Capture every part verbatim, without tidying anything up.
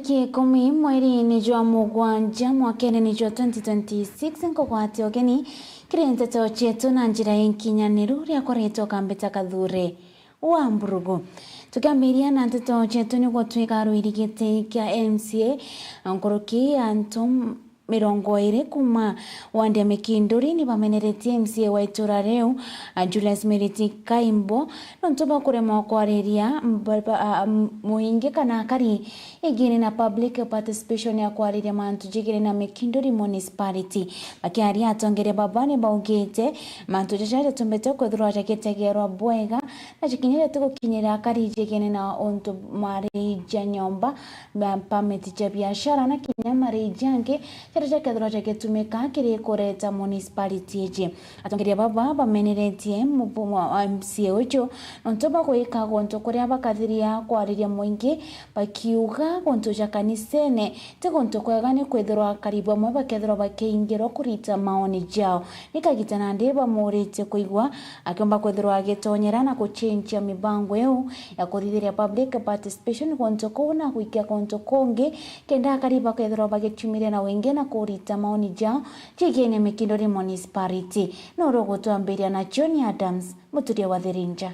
Ki ikumi mweri ni jwa mugwanja mwakene ni jwa twenty twenty-six, nkugwate ugeni kiri nteto cietu na njira inkinyaniru riakwa ritwa Kambita Kathure wa Mburugu. Tukiambiria na nteto cietu, niguo twika rwiri giti kia M C A nkuruki ya antu mirongo iri kuma wandi ya Mikinduri ni bameneretie M C A wa itura riu, a Julius Miriti Kaimbo, nontu bwa kuremwa kwariria mba-, ba-, a, m-, muingi kana akari igini na public participation ya kwariria mantu jigini na Mikinduri Municipality. Bakiaria, atongeria baba ni baugite mantu jaja jatumbite kwithirwa jakitegerwa bwega, na jikinya jatigukinyira akari jigini na untu mari ja nyomba, ma permit ja biashara na kinya mariji jangi jaria jakethirwa jagitumika kiri kureta municipality iji. Atongeria baba bameneretie mubumo wa M C A uju nontu bwa gwika guntu kuria bakathiria kwariria muingi, bakiuga guntu ja kanisene ti guntu kwega, ni kwithirwa akari bamwe bakethirwa bakiingirwa kurita maoni jao. Ni kagita nandi bamuritie kwigua akiumba kwithirwa agitonyera na gucenjia mibango iu ya kuthithiria public participation guntu kuu na gwikia guntu kungi, kenda akari bakethirwa bagiciumiria na wingi na kurita maoni jao jigini Mikinduri Municipality. Nuru gutwambiria na John Adams, muturia wa Thirinja.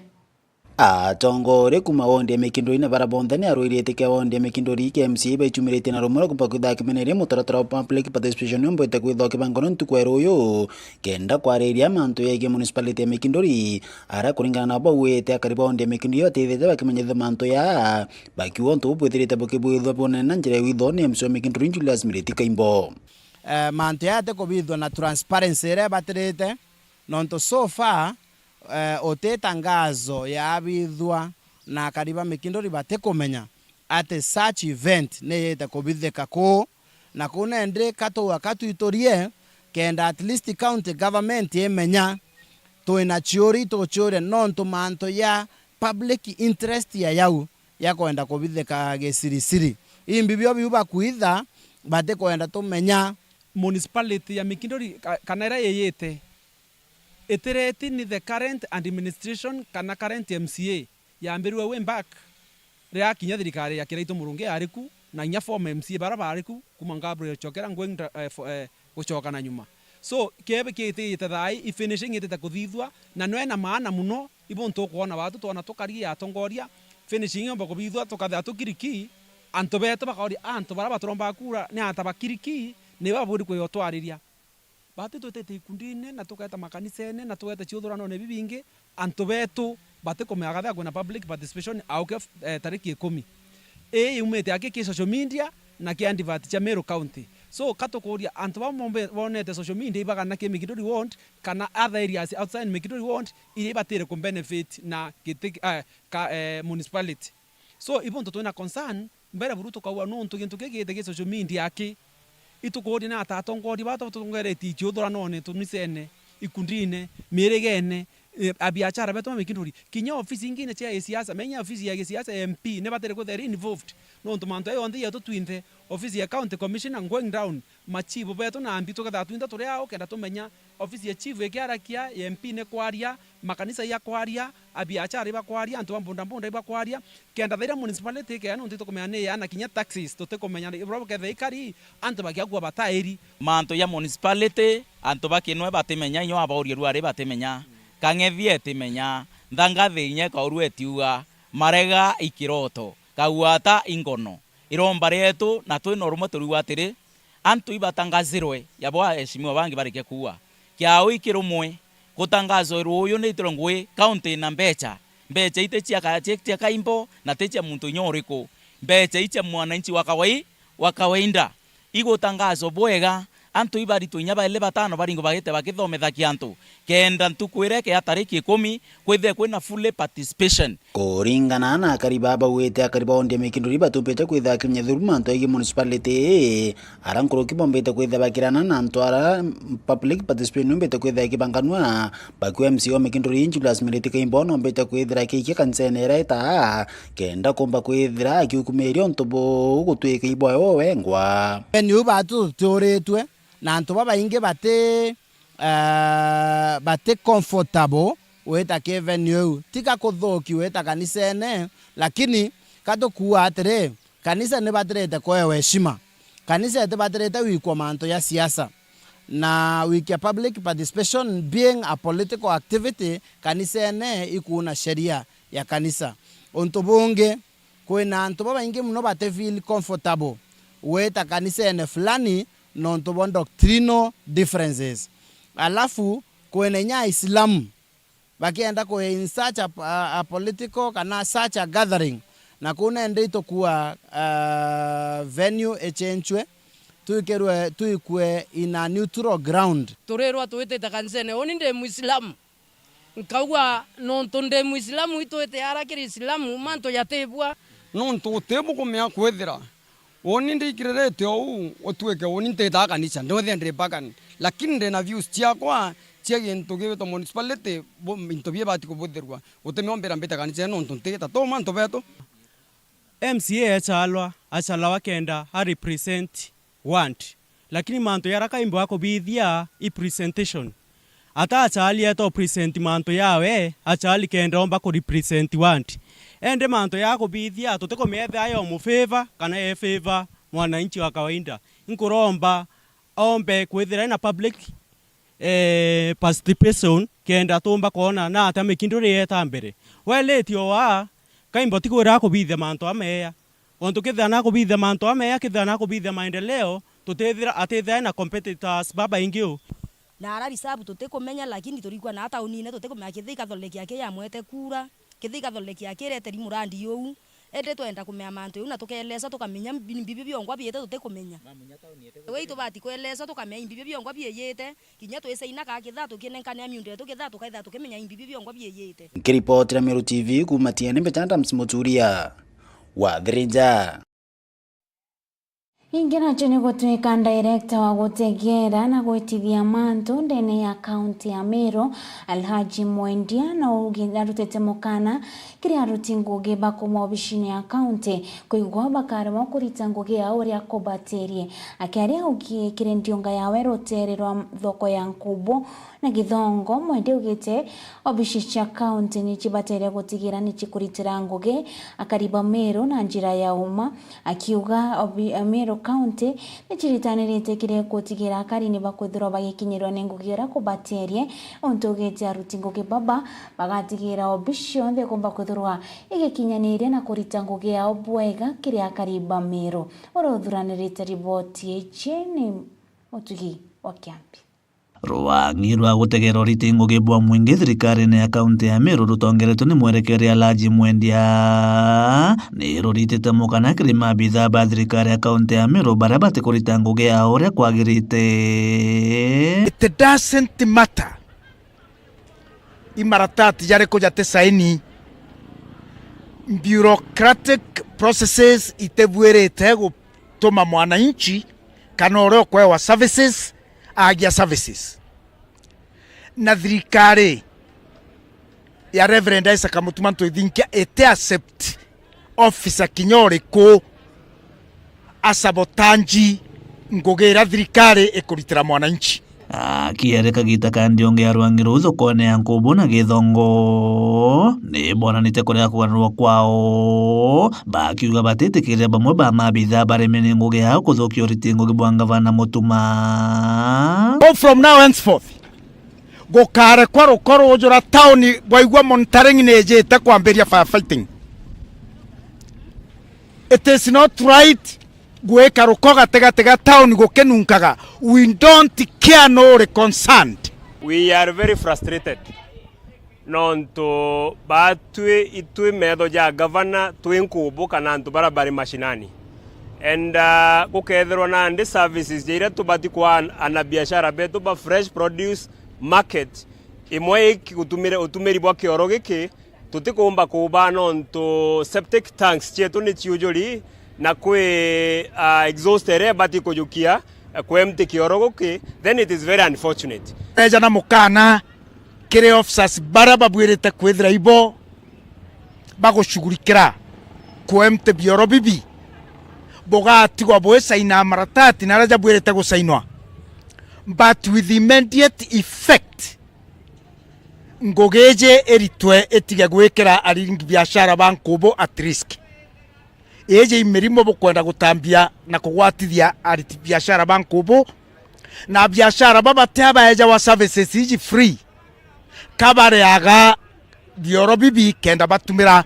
Atongoria kuma wondi ya Mikinduri na bara bonthe ni arwirite kia wondi ya Mikinduri kia M C A baichumiritie na rumwe rwa kumba kwitha kimeneria mutaratara wa public participation umbite kwithwa kibangano ntuku ya ruyu, kenda kwariria mantu yegie municipality ya Mikinduri, ara kuringana na bauite akari ba wondi ya Mikinduri batithite bakimenyithia mantu ya bakiuga untu bubwithirite bukibwithwa bunene na njira ya witho ni M C A wa Mikinduri Julius Miriti Kaimbo. Eh, mantu ya atikubithwa na transparency iria ibatirite, nontu so far, eh, uti tangazo yabithwa na akari ba Mikinduri batikumenya ati such event ni yite kubithika kuu na kuu. Nendi katuga katwiturie kenda at least county government imenya twina ciuri ituguciuria, nontu mantu ya public interest ya yau ya kwenda kubithika gisirisiri. Imbi bio biu bakwitha batikwenda tumenya. Municipality ya Mikinduri ka-, kana iria yiyite, itireti ni the current administration kana current M C A yambirue way back, riria kinya thirikari ya Kiraitu Murungi yari ku, na inya former M C A bara bari ku, kuma Gabriel Chokera, Ngweng Dra-, eh, fo-, eh, gucoka na nyuma. So, kiebe kiitite thaai, i finishing itite kuthithua, na no ina maana muno, ibo ntukwona baatu twona tukari atongoria, finishing yomba kubithua, tukathea tukiriki, antu betu bakauria, antu bara baturomba kura, ni ata bakiriki, ni baburi kwiyotwariria. Bati twitite ikundine, na tugeeta makanisene, na tugeeta ciuthuranone bibingi, antu betu batikumenya kathea kwina public participation auke, eh, tariki ikumi. Ii yumite aki ki social media na ki advert cia Meru County. So, katukuria antu bau mombe-, bonete social media ibagana ki Mikinduri ward kana other areas outside Mikinduri ward iria ibatire ku benefit na giti, eh, ka, eh, municipality. So, ibonto twina concern, mbere buru tukaua nontu gintu kii gite gi social media aki. Itukuria na ata atongoria baa tutongeretie ichiuthuranone, tunisene, ikundine, mirigene, eh, abiachara betu ba Mikinduri. Kinya ofisi ingine cia gisiasa, menya ofisi ya gisiasa ya M P, ni batire kwithira iri involved. Nontu mantu aya yonthe yetu twinthe, ofisi ya county commissioner going down, machibu betu na ambi tukethira twinthe turi ao kenda tumenya ofisi ya chief ikiarakia, ya M P ni kwaria, makanisa ya kwaria, abiachara ibakwaria, antu ba mbundambunda ibakwaria, kenda thaira municipality ikeya nontu itukumenya ni ya na kinya taxes tutikumenya ni buria bukethira ikari, antu bakiakua batairi. Mantu ya municipality, antu ba Kinwe batimenya, inya wabauria ruari batimenya, Kang'ethi etimenya, Nthangathi inya ikaurua etiuga, Marega ikiroto, Kagwata ingono, iromba rietu, na twina urumwe turiuga atiri, antu ibatangazirwe, ya bo aheshimiwa bangi barikia kuua. Kiao ikirumwe, gutangazwa ruuyu ni itiro ngui, county na mbecha. Mbecha iti cia ka-, cia, cia Kaimbo, na ti cia muntu inya uriku. Mbecha i cia mwananchi wa kawai-, wa kawaida. Igutangazwa bwega, antu ibaritwe inya baili batano baringwe bagite bakithomethakia antu, kenda ntuku iria ikeya tariki ikumi, kwithire kwina fully participation. Kuringana na akari baa bauite, akari ba wondi ya Mikinduri batumbite kwithira kinya thuru mantu aigi municipality ii, ara nkuruki bombite kwithira bakirana na antu ara public participation yumbite kwithira ikibanganua. Bakiu M C A wa Mikinduri Julius Miriti Kaimbo nombite kwithira akiikia kanisene iria itaa, kenda kumba kwithira akiukumiria untu buu gutwika ibwayo wengwa. Ni u batu tutiuritwe na antu babaingi bati, eh, bati comfortable gwita ki venue iu. Ti ka kuthuki gwita kanisene, lakini ka tukuuga atiri, Kanisa nibatirite kwewa heshima. Kanisa itibatirite gwikwa mantu ya siasa. Na wiki ya public participation being a political activity, kanisene ikuuna sheria ya kanisa. Untu bungi, kwina antu babaingi mono bati feel comfortable gwita kanisene fulani nontu bwa doctrinal differences. Alafu, kwina inya Aislamu bakienda kwi in such a, a, a political kana such a gathering, na kuu nende itukua, ah, venue ichenchwe, twikirwe, twikue in a neutral ground. Turirwa twitite kanisene, uni ndi Muislamu. Nkauga, nontu ndi Muislamu, itwite ara kiri Islamu, mantu jatibua. Nontu utibukumea kwithira uni ndikirite uu, utuike uni ntitaa kanisa, ndwithia ndi pagan. Lakini ndina views ciakwa cia gintu gigwitwa municipality, bu-, into bibati kubuthirua. Utimiombira mbite kanisa ino nontu ntiita tu mantu betu. M C A achalwa, achalawa kenda a represent ward. Lakini mantu jaria kaimbo akubithia i presentation. Ata achali eta o present mantu jawe, achali kenda omba ku represent ward. Ende mantu ja kubithia, tutikumiethia yo mu favor kana e favor mwananchi wa kawaida. Nkuromba ombe kwithira ina public, eh, participation, kenda tumba kwona na atia mikindu rieta mbere. Weleti o wa, kaimbo tikwira kubithia mantu ameya. Ontu kethira nakubithia mantu ameya, kethira nakubithia maendeleo, tutethira, atethira ena competitors babaingi u. Na ara reserve tutikumenya, lakini turikua na taunine tutikumenya kethira ikatholekia ki yamwete kura, kethira ikatholekia ki ireteri murandi uu. Indi twenda kumenya mantu jau na tukeeleswa tukamenya mbi-, mbibio biongwa biite tutikumenya. We itubati kweleswa tukamenya imbibio biongwa biiyite. Kinya twisaina ka kithaa tukinenkane miunda yetu kithaa tukaithaa tukimenya imbibi biongwa biiyite. Nkiripotera Meru T V kuuma Tiene, mbeta Adams Muturia wa Thirija. Ingi nacio ni gutwika director wa gutegera na gwitithia mantu ndene ya kaunti ya Meru, Alhaji Mwendia, no ugi-, arutite mukana kiri aruti ngugi ba kuuma obicine ya kaunti kwigua bakaremwa kurita ngugi yao uria kubatirie. Akiaria augi kiri ndiunga yawe rutere rwa thoko ya Nkubu na Githongo, Mwendia augite obici cia kaunti ni cibatere gutigira ni cikuritira ngugi akari ba Meru na njira ya uma, akiuga obi-, Meru County ni ciritanirite kiri gutigira akari ni bakwithirwa bagikinyirwa ni ngugi uria kubatirie, untu augite aruti ngugi baba bagatigira obici yonthe ikumba kwithirwa igikinyaniria na kurita ngugi yao bwega kiri akari ba Meru. Uria uthuranirite riboti iji ni Mutugi wa Kiambi. Rwang'i rwa gutegera uriti ngugi bwa mwingi thirikarine ya kaunti ya Meru rutongeretwe ni mwerekeria Alhaji Mwendia, ni ruritite mukana kiri maabitha ba thirikari ya kaunti ya Meru baria batikurita ngugi yao uria kwagirite. It doesn't matter i maratati jariku jati saini, bureaucratic processes itibuirite gutuma mwananchi kana uria ukwewa services agia services. Na thirikari ya Reverend Isaac Mutuma Ntoithinkia iti accept officer kinya uriku asabotanji ngugi iria thirikari ikuritira mwananchi. Akiere kagita ka ndionge ya rwangi ruu thokone ya Nkubu na Githongo, ni bonanite kuria kugarurwa kwao, bakiuga batitikiria bamwe ba maabitha bareme ni ngugi yao kuthukia uriti ngugi bwa ngavana Mutuma. So from now henceforth, gukarekwa ruko rujura tauni bwaigua monitoring ni ijite kwambiria firefighting. It is not right gwika ruko gatigati ga tauni gukinunkaga. We don't care no uri concerned. We are very frustrated. Nontu batwi itwi metho ja gavana twi Nkubu kana antu bara bari mashinani. And, uh, gukethirwa nandi services ja iria tubati kwa an-, anabiashara betu ba fresh produce market, imwe iki gutumire, utumiri bwa kioro giki, tutikumba kuba nontu septic tanks cietu ni ciujuri na kwi, uh, exhaust iria ibati kujukia, uh, ku empty kioro guki, then it is very unfortunate. Eja na mukana kiri officers bara babwirite kwithira ibo bagushughulikira kuemte bioro bibi, bugatigwa bwisaina maratati naria jabwirite gusainwa. But with immediate effect, ngugi iji iritwe itige gwikira aringi biashara ba Nkubu at risk. Iji imirimo bukwenda gutambia na kugwatithia ariti biashara ba nkubu, na biashara ba batia baejawa services iji free, kabareaga bioro bibi kenda batumira.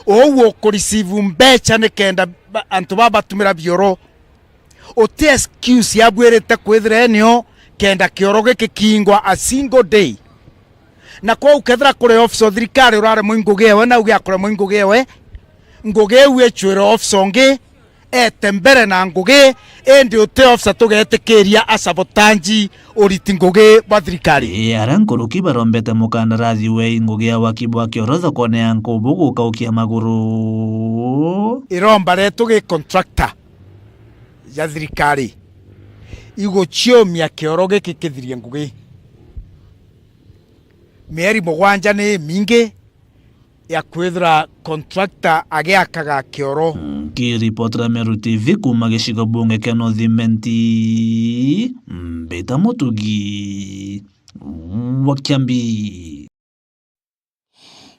Uu ukureceive mbecha ni kenda ba-, antu ba batumira bioro. Uti excuse ya bwirite kwithira enio kenda kioro giki kiingwa a single day. Na kwou kethira kuri officer o thirikari uraremwa i ngugi ewe, na auge akuremwa i ngugi ewe, ngugi iu icwire officer ungi, ete mbere na ngugi, indi uti officer tugetikiria asabotanji uriti ngugi bwa thirikari. Ii, aria nkuruki barombete mukandarathi wei ngugi ya waki bwa kioro thokone ya nkubu gukaukia maguru. Iromba retu gi contractor ya thirikari iguciumia kioro giki kithirie ngugi. Mieri mugwanja ni imingi ya kwithira contractor agiakaga kioro. Nkiripotera Meru T V kuuma gicigo bunge kia North Imenti, Mbita Mutugi wa Kiambi.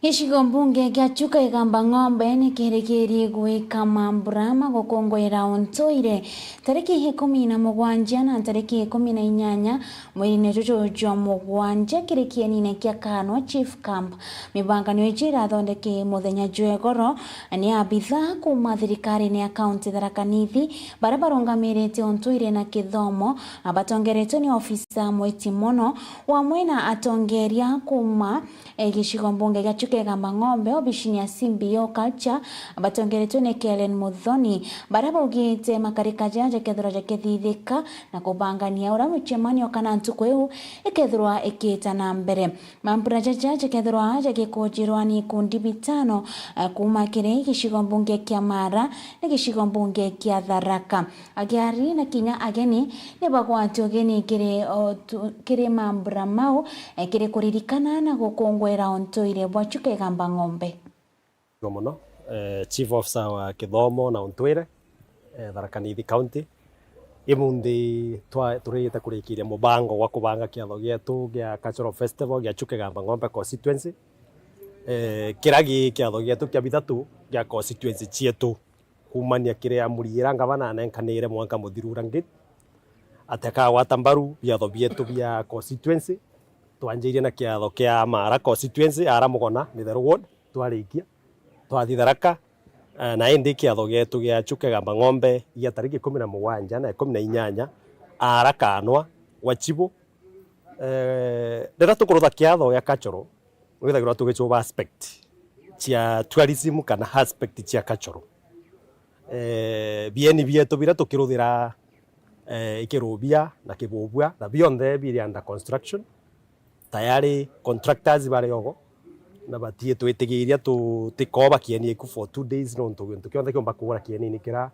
Gicigo mbunge kia Chuka Igamba Ng'ombe ni kirikirie gwika mambura ma gukunguira untuire tariki ikumi na mugwanja na tariki ikumi na inyanya mweri-ini juju jwa mugwanja kiri kienine kia Kanwa Chief Camp. Mibanganio iji irathondeke muthenya jwa igoro ni abitha kuuma thirikarine ya kaunti Tharaka Nithi, baria barungamirite untuire na kithomo, abatongeretwe ni ofisa mwiti mono, wamwe na atongeria kuuma, e, gicigo mbunge gia Chuka Igamba Ng'ombe, obicini ya C B O Culture, abatongeretwe ni Kellen Muthoni, baria baugite makarika jaja jakethirwa jakithithika na kubangania uria mucemanio kana ntuku iu ikethirwa ikiita na mbere. Mambura jaja jakethirwa jagikujirwa ni ikundi bitano, eh, kuuma kiri gicigo mbunge kia Mara na gicigo mbunge kia Tharaka. Agiari na kinya ageni ni bagwati ugeni kiri o tu-, kiri mambura mau, eh, kiri kuririkana na gukunguira untuire bwa Chuka Igamba Ng'ombe. Muno, eh, Chief Officer wa Kithomo na Untwire, eh, Tharaka Nithi County. Imunthi twa-, turite kurikiria mubango gwa kubanga kiatho gietu gia Cultural Festival gia Chuka Igamba Ng'ombe Constituency. Eh, kira gi kiatho gietu kia bithatu gia constituency cietu. Kuumania kiri amuri iria ngavana anenkanire mwanka muthiru uria ngi, atekagwata mbaru biatho bietu bia constituency. Twanjirie na kiatho kia Mara constituency, ara Mugona, Mitheru ward, twarikia, twathi Tharaka, eh, na indi kiatho gietu gia Chuka Igamba Ng'ombe gia tariki ikumi na mugwanja na ikumi na inyanya, ara Kanwa gwa Chibu. Eh, riria tukurutha kiatho gia cultural, withagirwa tugicuba aspect cia tourism kana aspect cia cultural. Eh, bieni bietu biria tukiruthira, eh, ikirubia na kibubua, na bionthe biri under construction. Tayari contractors bari ogo, na batie twitigiria tu-, tutikoba kieni iku for two days, nontu gintu kionthe kiumba kuura kienini kira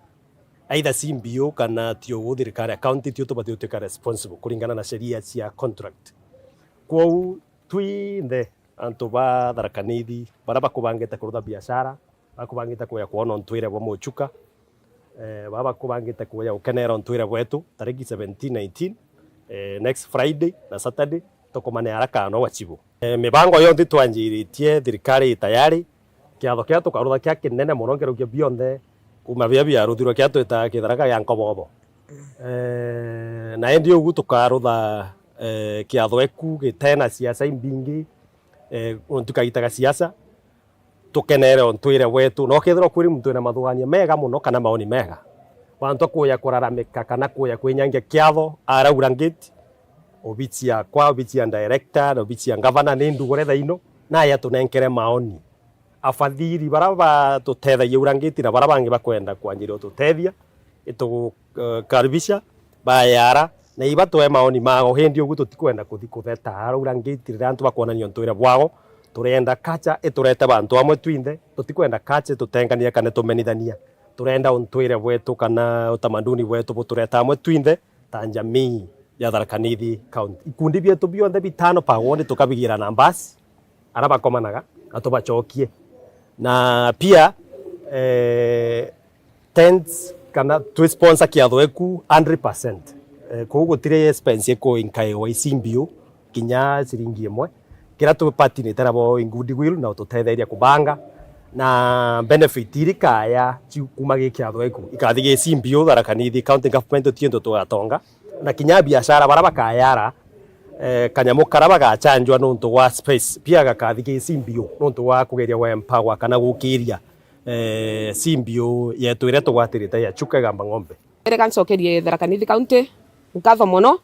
either C B O kana tiogu thirikari ya county tio tubati gutwika responsible kuringana na sheria cia contract. Kwou twinthe antu ba Tharaka Nithi, baria bakubangite kurutha biashara, bakubangite kuja kwona untwire bwa Muchuka, eh, baria bakubangite kuja gukenera untwire bwetu, tariki seventeen, nineteen, eh, next Friday na Saturday, tukumane ara Kanwa gwa Chibu. Eh, mibango yonthe twanjiritie, thirikari i tayari, kiatho kiria tukarutha kia kinene mono nkirukia bionthe, kuma biria biaruthirwe kiria twitaga Kitharaka gia Nkobobo. Eh, na indi ugu tukarutha, eh, kiatho eku gitena siasa imbingi, eh, nontu tukagitaga siasa, tukenere untwire bwetu. Na ukethirwa kwiri muntu wina mathugania mega mono kana maoni mega, bantu akuya kuraramika kana kuya kwinyangia kiatho, araura ngiti, obici yakwa, obici ya director, na obici ya ngavana, ni ndugure thaino, naye atunenkere maoni. Afadhili bara batutethagia ura ngiti na bara bangi bakwenda kwanjiria ututethia, itugukaribisha, bayara, na ibatwe maoni mao. Hindi ugu tutikwenda kuthi kutheta ara ura ngiti riria antu bakwonania untwire bwao. Turenda culture iturete bantu amwe twinthe, tutikwenda culture itutenganire kana itumenithania. Turenda untwire bwetu kana utamaduni bwetu butureta amwe twinthe ta jamii ya Tharaka Nithi County. Ikundi bietu bionthe bitano per ward tukabigira na mbasi, ara bakomanaga, na tubacokie. Na pia, eh, tents kana twi sponsor kiatho eku hundred percent. Eh, kou gutiri expense iku incurwa i C B O kinya ciringi imwe. Kira tupatinite nabo in good will na ututetheria kubanga, Na benefit iria ikaya ciu kuma gi kiatho giku ikathi gi C B O, Tharaka Nithi County Government, uti untu tugatonga. Na kinya biashara bara bakayara, eh, kanyamu kara bagachanjwa nontu gwa space, pia gakathi gi C B O nontu gwa kugeria gwa empower kana gukiria, eh, C B O yetu iria tugwatirite ya Chuka Igamba Ng'ombe. Reka ncokerie Tharaka Nithi County nkatho mono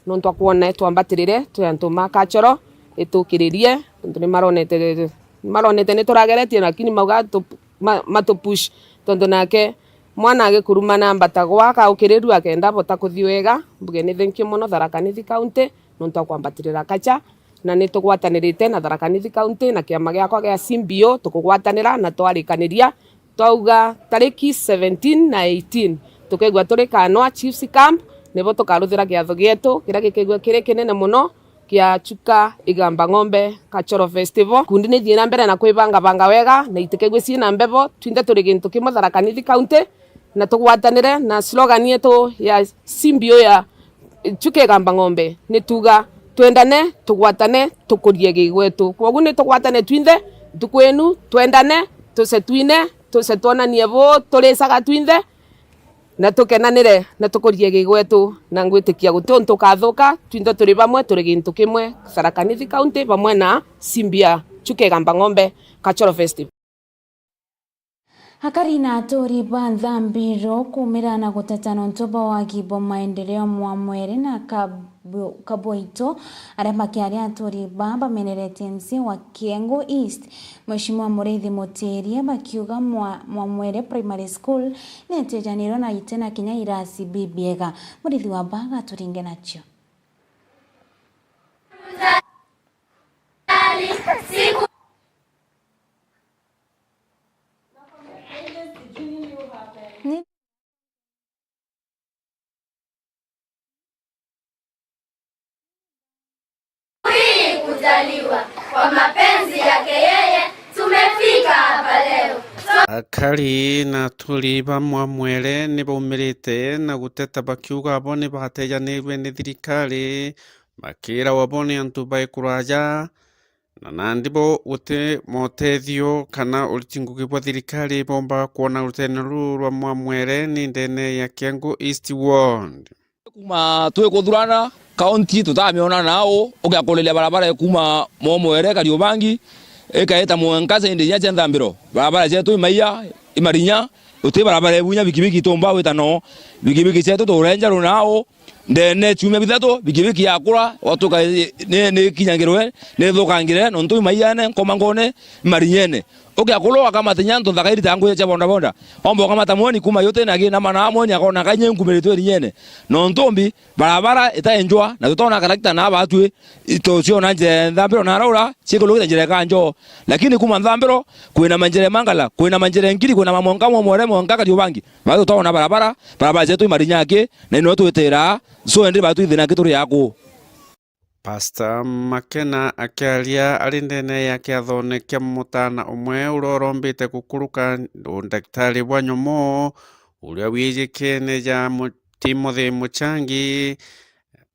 nontu akwona twambatirire twi antu ma cultural, itukiririe, nontu nimaronete, nimaronete niturageretie, lakini mauga tu-, ma-, matupush, tontu nake mwana agikuruma na ambata gwaka ukiriru akenda bota kuthi wega. Mbuge ni thank you mono Tharaka Nithi County nontu akwambatirira culture, na nitugwatanirite na Tharaka Nithi County na kiama giakwa gia C B O, tukugwatanira na twarikaniria twauga tariki seventeen na eighteen, tukaigua turi Kanwa Chiefs Camp, nibo tukaruthira kiatho gietu kiria gikaigua kiri kinene mono kia Chuka Igamba Ng'ombe Cultural Festival. Ikundi ni ithii na mbere na kwibangabanga wega na itikaigua ciina mbebo, twinthe turi gintu kimwe Tharaka Nithi County, na tugwatanire na slogan yetu ya C B O ya Chuka Igamba Ng'ombe ni tuuga, "Twendane, tugwatane, tukurie gigwetu." Kwogu ni tugwatane twinthe ntuku inu, twendane, tuce twine, tuce twonanie bu turicaga twinthe, na tukenanire, na tukurie gigwetu. Na ngwitikia guti untu ukathuka, twinthe turi bamwe, turi gintu kimwe, Tharaka Nithi County bamwe na C B O ya Chuka Igamba Ng'ombe Cultural Festival. Akari na aturi ba Nthambiro kuumira na guteta nontu bwa wagi bwa maendeleo Mwamwere na Kabu-, Kaboito, aria bakiari aturi ba bameneretie nsi wa Kiengu East. Mheshimiwa Muriithi Mutirie bakiuga Mwa-, Mwamwere Primary School ni itejanirwe na itena kinya irasi bibiega. Muriithi wa ba agaturinge nacio. Hii kuzaliwa kwa mapenzi yake yeye, tumefika hapa leo. Akari na aturi ba Mwamwere ni baumirite na guteta bakiuga bo ni batejanirwe ni thirikari, bakiragwa bo ni antu ba ikuraja, na nandi bo guti motethio kana uriti ngugi bwa thirikari bomba kwona rutene ruru rwa Mwamwere ni ndene ya Kiengu East Ward. Kuma twikuthurana, kaunti tutamiona nau, ugiakuriria barabara ikuma Mwamwere Kariobangi, ikaita mwanka sendi inya cia Nthambiro. Barabara cietu imaiya, imarinya, uti barabara ibunya bikibiki itumba wita no. Bikibiki cietu turenja runau, ndene ciumia bithatu, bikibiki yakura, watuka ni, ni kinyangirwe, ni thukangire, nontu imaiane, nkomangone, imarinyene. Ugiakurwa ukamata inya antu nthaka irita ngugi cia bodaboda. Omba ukamata mwoni kuma yuti na gi na mana mwoni akona kanye nkumiritwe irinyene. Nontu mbi, barabara itaenjwa, na tutona karakita na batwi, ituciona njira ya Nthambiro na Raura, cikulukite njira ya Kanjo. Lakini kuma Nthambiro, kwina manjira ya Mangala, kwina manjira ya Ngiri, kwina mamonka mo Mwere, monka Kariobangi. Bado twaona barabara, barabara cietu imarinyaki, na ino twitira, so endi batwi thina ki turi aku. Pastor Makena akiaria ari ndene ya kiathone kia mutana umwe uria urombite gukuruka undagitari bwa nyomo uria wijikene ja Mu-, Timothy Muchangi.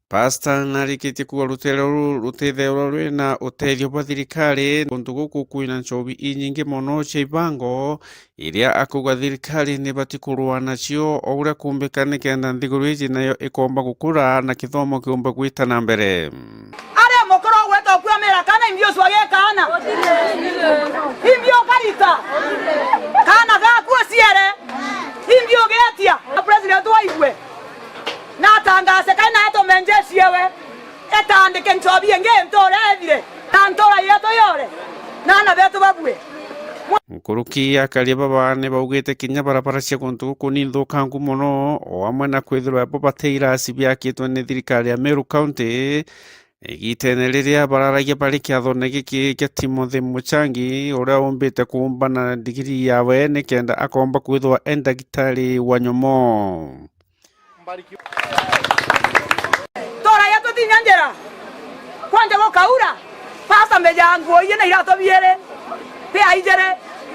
Pastor narikitie kuuga rutere ruru rutithairwa rwina utethio bwa thirikari, guntu guku kwina nchobi inyingi mono cia ibango, iria akauga thirikari nibati kurua nacio o uria kumbika nikenda nthiguru iji nayo ikomba gukura na kithomo kiumbe gwita na mbere. Aria mukuru ugweta ukuamira kana imbi ucwa gikana. Imbi ukarita. Kana gaku uciere. Imbi ugetia. President waigwe. Na atangaase kai na atume njeshi ewe. Etandike nchobi ingi ntuura ethire, na ntuura yetu yore, na aana betu babue. Nkuruki akari baba ni baugite kinya barabara cia guntu guku ni nthukangu mono, o amwe na kwithirwa bo bati irasi biakitwe ni thirikari ya Meru County. Igitene riria bararagia bari kiathone giki kia Timothy Muchangi, uria umbite kuumbana ndigiri yawe nikenda akomba kwithirwa e ndagitari wa nyomo. Tora yetu tinya njira. Kwanja gukaura, pasta mbeja nguo ii na iratu biiri, pia ijiri,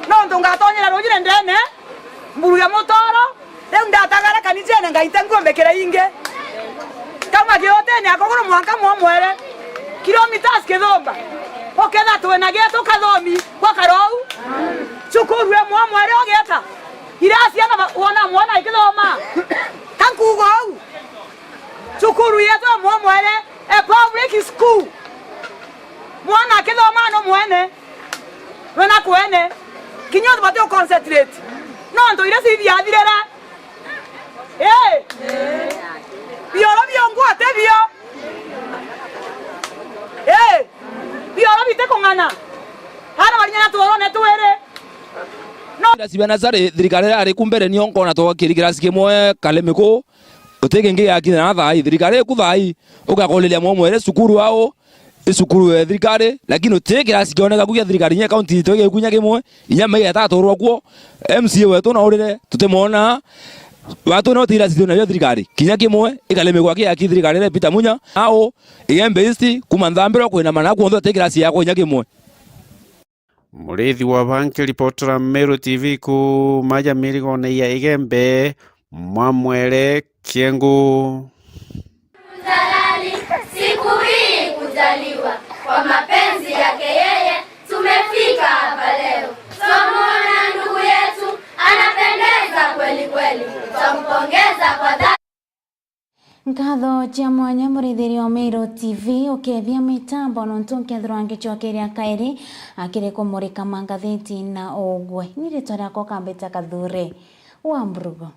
nontu ngatonyera runyire ndene, mburu ya mutoro, riu ndatagara kanicene ngaite nguo mbikire ingi. Kauma Giutini akuguru mwanka Mwamwere, kilometres kithumba, uketha twina gietu kathomi gwa karou. Cukuru e Mwamwere ugieta. Ira ciana ba-, wona mwana ikithoma. Ka nkuuga uu. Cukuru yetu e Mwamwere, e public school. Mwana akithoma no mwene. Wena kwene. Kinya tubati u concentrate. Nontu ira cithiathirira. Ii. Bioro biongwate bio. Ii. Bioro bitikung'ana. Ana barinya na tuorone twiri. No. Kirasi bia nasari, thirikari yari ku mbere nio nkona twakiri kirasi kimwe Kalemiku. Uti kingi giakinya na thaa ii. Thirikari iku thaa ii, ugakuliria Mwamwere cukuru au, i cukuru ya thirikari, lakini uti kirasi kioneka ku gia thirikari, inya kaunti itu igikunya kimwe, inya mai ataturwa kuo. M C A wetu naurire, tutimwona. Watu no tirasi tu nayo thirikari. Kinya kimwe, ikaleme gwaki yaki thirikari ire Peter Munya. Au, Igembe East, kuma Nthambiro kwina mana kuonthe uti kirasi yakwa inya kimwe. Murithi wa Banki, ripotera Meru T V kuuma ja mirigone ya Igembe, Mwamwere, Kiengu. Jalali, siku hii kujaliwa. Kwa mapenzi yake yeye, tumefika hapa leo. Twamuona ndugu yetu, anapendeza kweli kweli. Twampongeza kwa dhati. Nkatho cia mwanya murithiri wa Meru T V ukethia mitambo nontu nkethirwa ngicokeria kairi akiri kumurika mangatheti na ugwe. Ni ritwa riakwa Kambita Kathure wa Mburugu.